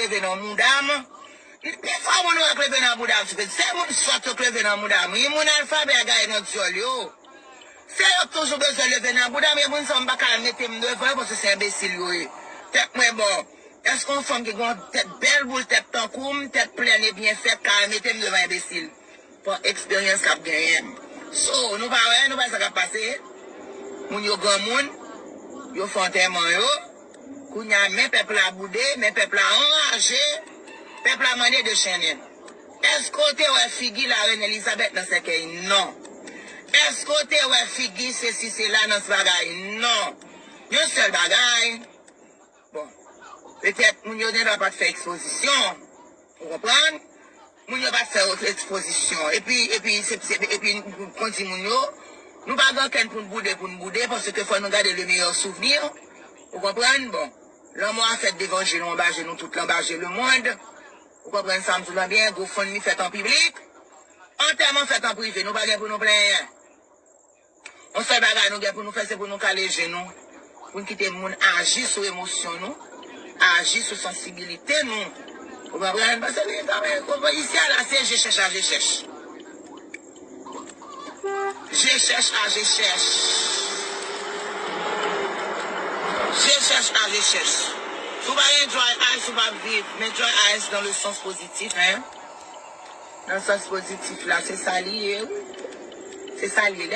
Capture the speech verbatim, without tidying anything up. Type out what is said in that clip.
leve nan mouda m. Pifò moun ou wè k leve nan mouda m, se moun sòt yo k leve nan mouda m. Wi, moun alfabè a gaye nan dyòl yo. Se yo k toujou bezwen leve nan mouda m, e moun sa yo m pa ka al mete m devan yo, paske se enbesil yo ye. Tèt mwen bon. Èske yon fanm ki gen yon tèt bèl boul tèt tankou m, tèt plèn e byen fèt, ka al mete m devan enbesil? Pa eksperyans k ap genyen m. So, nou pa wè, nou pa wè sa k ap pase. Moun yo granmoun, yo fè antèman yo. Kounye a, men pèp la boude, men pèp la anraje. Pèp la mande de chennen. Èske w te wè figi Larèn Elizabèt nan sèkèy? Non. Èske w te wè figi sesi sela nan bagay? Non. Yon sèl bagay. Bon, petèt moun yo gendwa pa t fè ekspozisyon. Ou konprann? Moun yo pa t fè ekspozisyon. Epi, epi, se, se, epi, m konn di moun yo, nou pa gen okenn pou n boude, pou n boude, paske fò nou gade le meilleur souvenir. Ou konprann? Bon, lanmò a fèt devan je nou, anba je nou, tout anba je lemonn. Ou konprann sa m di w la byen? GoFundMe fèt an piblik. Antèman fèt an prive, nou pa gen pou nou plenyen. Yon sèl bagay nou gen pou nou fè, se pou nou kale je nou. Pou n kite moun aji sou emosyon nou, aji sou sansibilite nou. Ou konprann? Paske li, kanmenm, konprann, isi a la, se je chèch a je chèch. Je chèch a je chèch. Je chèch a je chèch. Si w pa gen dry eyes, ou p ap viv. Men dry eyes dans le sens positif, hein. Nan sans pozitif la, se sa li ye, wi. Se sa li ye.